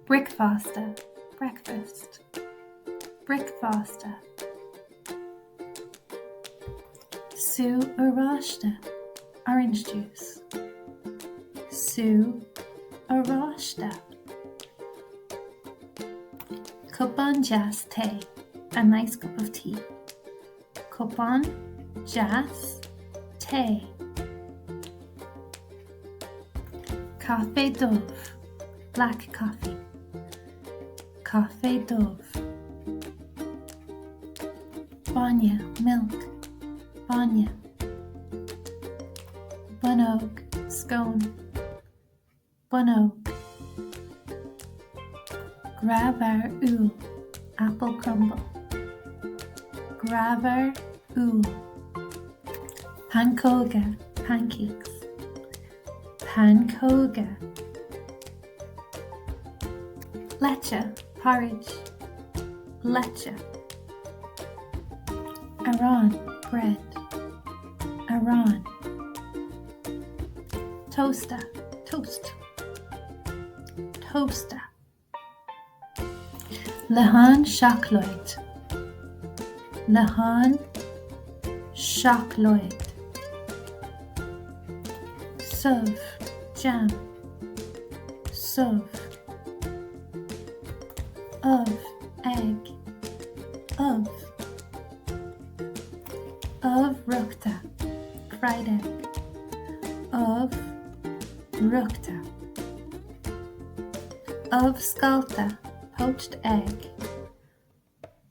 Bricfeasta, breakfast. Bricfeasta. Sú oráiste, orange juice. Sú oráiste. Cupán deas tae, a nice cup of tea. Cupán deas tae. Caife dubh, black coffee. Caife dubh. Bainne, milk. Bainne. Bonnóg, scone. Bonnóg. Grábhar úll, apple crumble. Grábhar úll. Pancóga, pancakes. Pancóga. Leite, porridge. Leite. Arán, bread. Arán. Tósta, toast. Tósta. Liathán seacláid. Liathán seacláid. Subh, jam. Subh. Ubh, egg. Ubh. Ubh fhriochta, fried egg. Ubh fhriochta. Ubh scallta, poached egg.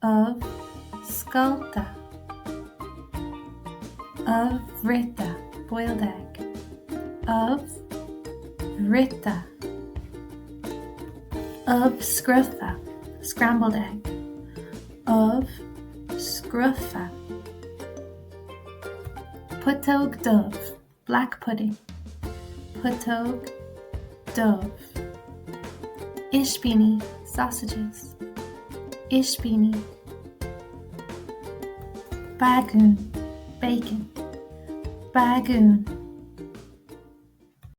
Ubh scallta. Ubh bhruite, boiled egg. Ubh bhruite. Ubh scrofa, scrambled egg. Ubh scrofa. Putóg dubh, black pudding. Putóg dubh. Ispíní, sausages. Ispíní. Bagún, bacon. Bagún.